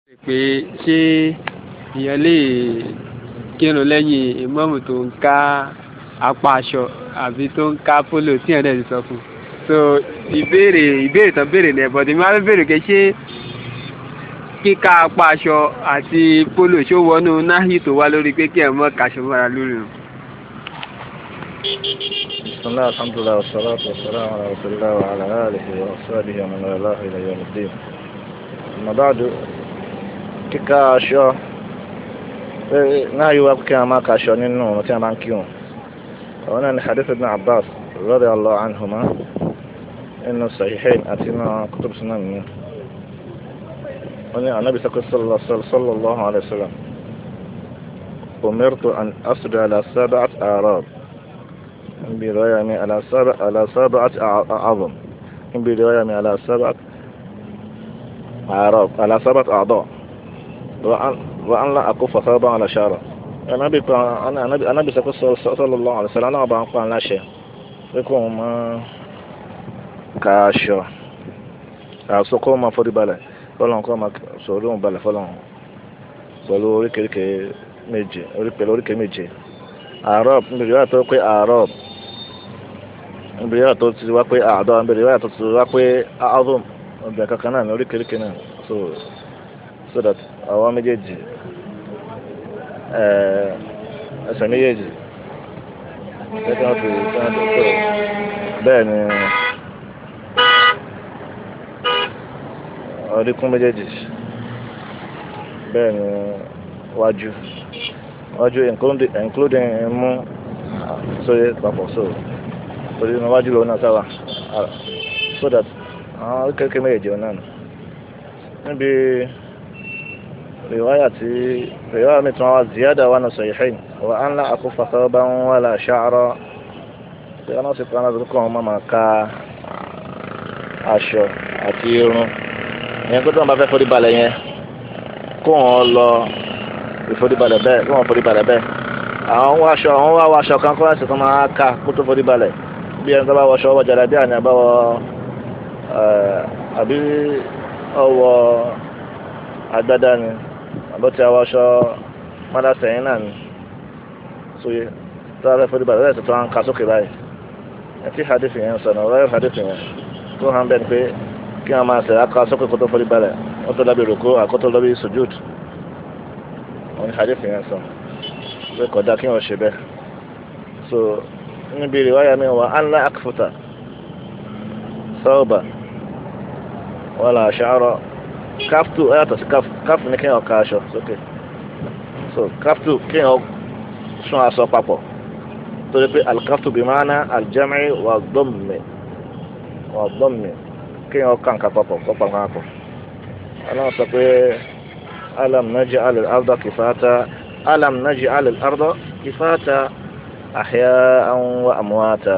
Pé ṣé èèyàn lè kírun lẹ́yìn ìmáàmù tó ń ká apá aṣọ àbí tó ń ká pólò tí èèyàn dẹ̀ ti sọ fún un? So ìbéèrè tán béèrè ní ẹ̀bọ̀dé mi wá fẹ́ béèrè pé ṣé kíká apá aṣọ àti pólò ṣó wọnú náhì tó wá lórí pé kí ẹ̀ mọ́ kaṣọ mọ́ra lórí rẹ̀? Bismillah, alhamdulillah, wassalatu wassalamu ala rasulillah wa ala alihi wa ashabihi wa man walahu ila yawm ad-din. Amma ba'du, kíká aṣọ náà yíwá kí a máa kaṣọ nínú ọ̀run tí a máa ń kírun. Àwọn náà ni hadith ibn Abbas radiyallahu anhuma inú sahihain àti inú kutub sunan mi. Wọ́n ní anabi sọ́kọ́ sallallahu alayhi wa sallam, umirtu an asjuda ala sab'ati a'rab. برواية على سبع على سبعة أعظم، برواية على سبعة أعراض على سبعة أعضاء، وأن لا أكف ثوبا على شعره. النبي النبي صلى الله عليه وسلم أنا بقول لا شيء يكون ما كاشو àsokọ́ máa forí balẹ̀ fọlọ́n kọ́ máa sọ̀rọ̀ òun balẹ̀ fọlọ́n pẹ̀lú oríkèéríkèé méje pẹ̀lú oríkèé méje. Àárọ̀ níbi ìwà tó pé àárọ̀, níbi ìwà tó ti wá pé àádọ́, níbi ìwà tó ti wá pé àádọ́m, ọbẹ̀ kankan náà ní oríkèéríkèé náà. So that àwọn méjèèjì ẹsẹ̀ méjèèjì ẹ̀ka fi bẹ́ẹ̀ ni oríkún méjèèjì bẹ́ẹ̀ ni wájú wájú including imú sóyè papọ̀ so torí inú wájú lòun náà sábà so that àwọn kékeré méjèèjì náà nù. Níbi riwaya tí riwaya mi tún wá ziyada wà ní sahihain wa an la akufa thawban wala sha'ra, pé wọn sì pa aláàbò kọ́ wọn máa ka aṣọ àti irun ìyẹn kó tó wọn bá fẹ́ forí balẹ̀ yẹn kó wọn lọ ìforíbalẹ̀ bẹ́ẹ̀ kó wọn foríbalẹ̀ bẹ́ẹ̀. Àwọn wáṣọ àwọn wá wáṣọ kan kó láti tó máa ká kó tó foríbalẹ̀, bí ẹni tó bá wọṣọ ọwọ́ jàdá bí àní àbáwọ àbí ọwọ́ agbádá ni àbọ̀tí àwọṣọ mọ́dásẹ̀yìn náà ni sóye tó bá fẹ́ foríbalẹ̀ bẹ́ẹ̀ tó ń ka sókè báyìí. Ẹtí hadith yẹn sọ̀nà ọ̀rọ̀ hadith yẹn tó hàn bẹ́ẹ̀ ni pé kí wọ́n máa sẹ̀rẹ̀ aka sókè kó tó foríbalẹ̀ ó tó lọ́bi rùkú àkótó lọ́bi sujud. Wọ́n ní hadith yẹn sọ pé kódà kí wọ́n ṣe bẹ́ẹ̀. So níbi riwaya mi wà an la akfuta thawba wala sha'ra. Káftu ẹ yàtọ̀ sí káftu, káftu ní kí wọ́n ka aṣọ sókè. So káftu kí wọ́n sún aṣọ papọ̀ torí pé alkaftu bí maana aljam'i wà dhammi wà dhammi kí wọ́n kà nǹkan papọ̀ kọ́ pa nǹkan papọ̀. Ọlọ́run sọ pé alam naj'al al-arda kifata alam naj'al al-arda kifata ahya'an wa amwata.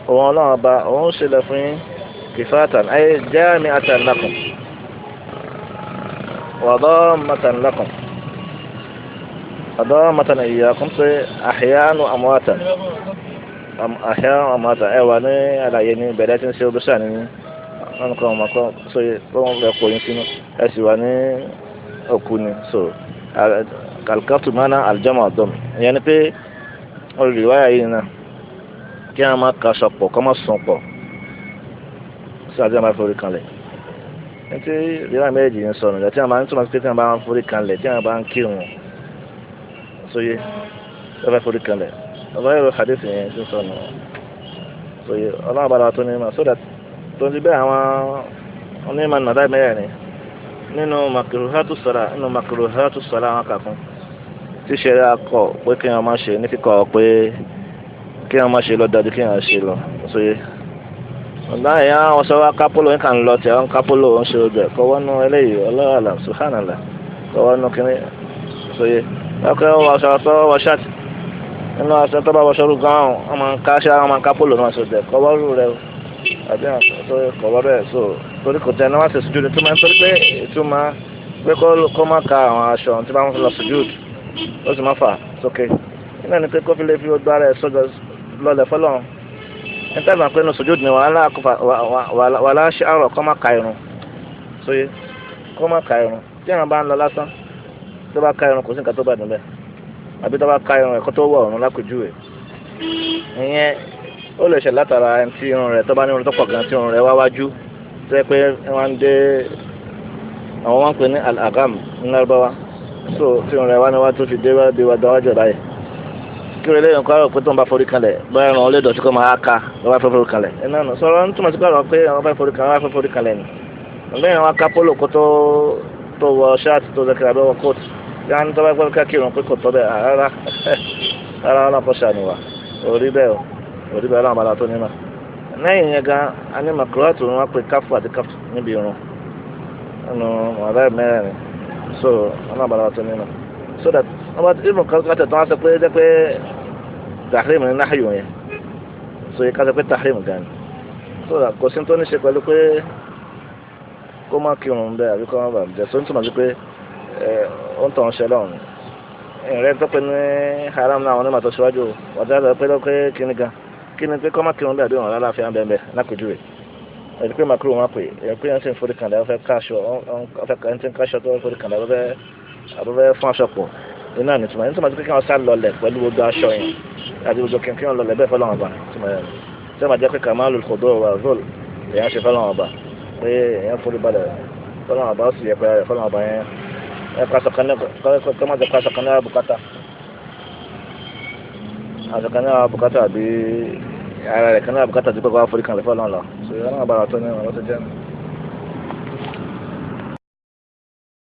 Òun ọlọ́run ọba òun ṣẹlẹ̀ fún yín kifatan ay jami'atan lakum wa dammatan lakum wa dammatan iyyakum ṣe ahya'an wa amwatan ahya'an wa amwatan. Ẹ wà ní àlàyé ní bẹ̀rẹ̀ tí ń ṣe obìsà ní wọn kọ́ ọmọ kan sóye tó wọn fẹ́ kó yín sínú ẹ sì wà ní òkú ni. So alikatu mana aljama dọm ìyẹn ni pé olùwáyà yìí náà kí wọn máa kaṣọ pọ̀ kọ́ máa sùn pọ̀ sí àti wọn máa forí kanlẹ̀. Ní tí ìwà méjì ń sọnù tí wọn máa ń túmọ̀ sí pé tí wọn bá ń forí kanlẹ̀ tí wọn bá ń kírun sóye tí wọn bá forí kanlẹ̀ ọba yóò hadith yẹn ti sọnù sóye ọlọ́run bá tó ní ma so that tó ń ti bẹ́ẹ̀ àwọn onímọ̀ nàdá mẹ́rin nínú makruhatu sala nínú makruhatu sala àwọn kàkún tí ṣẹlẹ̀ akọ pé kí wọn má ṣe ní kíkọ pé kí wọn má ṣe lọ dájú kí wọn ṣe lọ sóye. Ọ̀gá ẹ̀yà àwọn sọ wá kápólò ń kàn lọ tí àwọn kápólò ń ṣe ojú ẹ̀ kọ́wọ́ nú eléyìí ọlọ́ọ̀lá subhanallah kọ́wọ́ nú kínní sóye. Ọkọ̀ wọ aṣọ tó wọ ṣáàtì nínú aṣọ tó bá wọṣọ rú gan-an wọn máa ń ká ṣá wọn máa ń kápólò náà ṣe ojú ẹ̀ kọ́wọ́ rú rẹ àbí àwọn kọ̀wọ́ bẹ́ẹ̀ so torí kò tẹ́ ní wọ́n ṣe sùjúdù tó máa ń torí pé ìtumọ̀ pé kó má ka àwọn aṣọ tí wọ́n lọ sùjúdù ó sì má fà sókè iná ni pé kó fi lè fi gbogbo ara ẹ̀ sọ́jọ́ lọlẹ̀ fọlọ́run níta ìgbà pé inú sùjúdù ni wàhálà ṣe àrọ̀ kó má ka irun sóye kó má ka irun. Tí àwọn bá ń lọ lásán tó bá ká irun kò sí nǹkan tó bá níbẹ̀, àbí tó bá ká irun ẹ̀kọ́ tó wọ̀ ọ̀run lápèjúwe, ìyẹn ó lè ṣe látara ẹni tí irun rẹ̀ tó bá ní irun tó pọ̀ gan tí irun rẹ̀ wá wájú tó yẹ pé wọ́n ń dé àwọn wọ́n ń pè ní al-agam ní Lárúbáwá. So tí irun rẹ̀ wá níwájú tó fi dé wá dé wá dáwájú báyìí, kí irun eléyìí nǹkan rò pé tó ń bá forí kanlẹ̀ báyìí irun olè dọ̀tí kó máa ká ló bá fẹ́ forí kanlẹ̀ ẹ̀ náà nù sọ̀rọ̀ ń túmọ̀ sí pé ọ̀rọ̀ pé àwọn fẹ́ forí kanlẹ̀ wọ́n fẹ́ forí kanlẹ̀ ni. Lẹ́yìn wọn ká pólò kó tó wọ ṣáàtì tó zẹkẹrẹ abẹ́ wọ kóòtù yáà ní tó bá gbọ́ ká kírun pé kò tọ́ bẹ́ẹ̀ rárá rárá wọn kò ṣàánú wa orí bẹ́ẹ̀ o orí bẹ́ẹ̀ ọlọ́run bàlá tó ní ma. Lẹ́yìn yẹn gan a ní makuratu wọn pe káfù àti káfù níbi irun nínú ọ̀rẹ́ mẹ́rin so ọlọ́run bàlá tó ní ma. So that wọ́n bá even kátẹ̀ tó wọ́n sọ pé jẹ́ pé tahrim ní náhàyò yẹn so yẹ ká sọ pé tahrim gan so that kò sí tó ní ṣe pẹ̀lú pé kó má kírun bẹ́ẹ̀ àbí kó má bàa jẹ́. So ń túmọ̀ sí pé ó ń tàn ṣe lọ́run ìrẹ́ tó pé ní haram náà àwọn onímọ̀ tó ṣíwájú ọ̀dà tó pé lọ́pẹ́ kíni gan kíni pé kó má kírun bẹ́ẹ̀ àbí wọn lálàáfíà bẹ́ẹ̀ bẹ́ẹ̀ lápèjúwe ẹni pé màkúrò wọn pè é pé ẹni tí ń forí kàndà ó fẹ́ káṣọ ẹni tí ń káṣọ tó forí kàndà ó fẹ́ fún aṣọ pọ̀ iná ní túmọ̀ ní túmọ̀ sí pé kí wọ́n sá lọlẹ̀ pẹ̀lú gbogbo aṣọ yẹn àti gbogbo kí wọ́n lọlẹ̀ bẹ́ẹ̀ fọlọ́wọn ọba túmọ̀ yẹn tí wọ́n máa jẹ́ pé kàmáàlù kòdó wà zol èèyàn ṣe fọlọ́wọn ọba pé èèyàn forí balẹ̀ fọlọ́wọn ọba ó sì yẹ pé fọlọ́wọn ọba yẹn ẹ kọ́ aṣọ kan ní bùkátà aṣọ kan ní bùkátà àbí ara rẹ̀ kan ní bùkátà tí pé kó wá forí kan lè fọlọ́wọn lọ so ìyẹn náà bára tó ní ọ̀rọ̀ tó jẹ́.